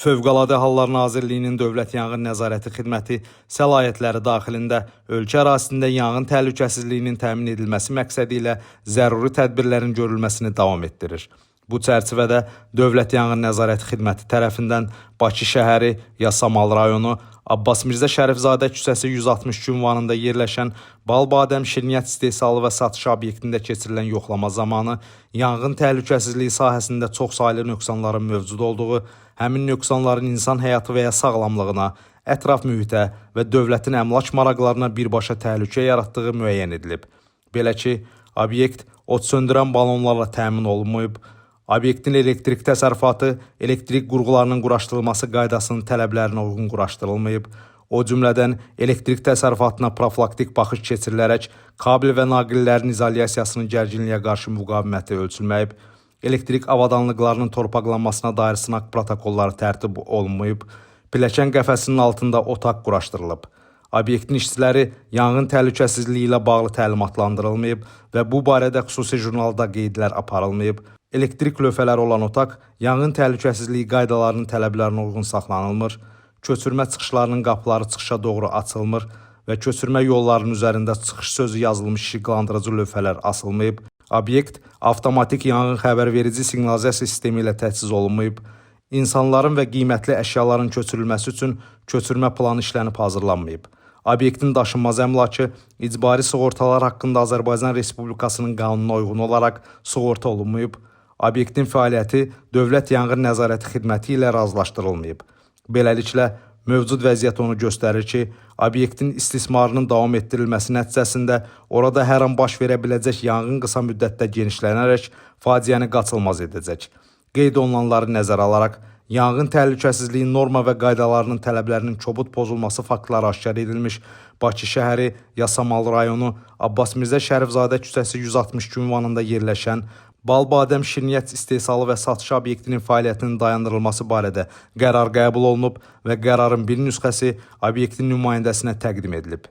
Fövqəladə Hallar Nazirliyinin Dövlət Yanğın Nəzarəti Xidməti səlahiyyətləri daxilində ölkə ərazisində yanğın təhlükəsizliyinin təmin edilməsi məqsədi ilə zəruri tədbirlərin görülməsini davam etdirir. Bu çərçivədə Dövlət Yanğın Nəzarəti Xidməti tərəfindən Bakı şəhəri, Yasamal rayonu, Abbas Mirzə Şərifzadə küçəsi 162 ünvanında yerləşən bal-badəm şirniyyat istehsalı və satışı obyektində keçirilən yoxlama zamanı yanğın təhlükəsizliyi sahəsində çoxsaylı nöqsanların mövcud olduğu, həmin nöqsanların insan həyatı və ya sağlamlığına, ətraf mühitə və dövlətin əmlak maraqlarına birbaşa təhlükə yaratdığı müəyyən edilib. Belə ki, obyekt od söndürən balonlarla təmin olunmayıb, obyektin elektrik təsərrüfatı elektrik qurğularının quraşdırılması qaydasının tələblərinə uyğun quraşdırılmayıb, o cümlədən elektrik təsərrüfatına profilaktik baxış keçirilərək kabel və naqillərin izolyasiyasının gərginliyə qarşı müqaviməti ölçülməyib, elektrik avadanlıqlarının torpaqlanmasına dair sınaq protokolları tərtib olunmayıb, pilləkən qəfəsinin altında otaq quraşdırılıb. Obyektin işçiləri yanğın təhlükəsizliyi ilə bağlı təlimatlandırılmayıb və bu barədə xüsusi jurnalda qeydlər aparılmayıb. Elektrik lövhələri olan otaq yanğın təhlükəsizliyi qaydalarının tələblərinə uyğun saxlanılmır. Köçürmə çıxışlarının qapıları çıxışa doğru açılmır və köçürmə yollarının üzərində çıxış sözü yazılmış işıqlandırıcı lövhələr asılmayıb. Obyekt avtomatik yanğın xəbərverici siqnalizasiya sistemi ilə təchiz olunmayıb. İnsanların və qiymətli əşyaların köçürülməsi üçün köçürmə planı işlənib hazırlanmayıb. Obyektin daşınmaz əmlakı icbari sığortalar haqqında Azərbaycan Respublikasının qanununa uyğun olaraq sığorta olunmayıb. Obyektin fəaliyyəti Dövlət Yanğın Nəzarəti Xidməti ilə razılaşdırılmayıb. Beləliklə, mövcud vəziyyət onu göstərir ki, obyektin istismarının davam etdirilməsi nəticəsində orada hər an baş verə biləcək yanğın qısa müddətdə genişlənərək faciəni qaçılmaz edəcək. Qeyd olunanları nəzərə alaraq, yanğın təhlükəsizliyi norma və qaydalarının tələblərinin kobud pozulması faktları aşkar edilmiş Bakı şəhəri, Yasamal rayonu, Abbas Mirzə Şərifzadə küçəsi 162 ünvanında yerləşən bal-badəm şirniyyat istehsalı və satışı obyektinin fəaliyyətinin dayandırılması barədə qərar qəbul olunub və qərarın bir nüsxəsi obyektin nümayəndəsinə təqdim edilib.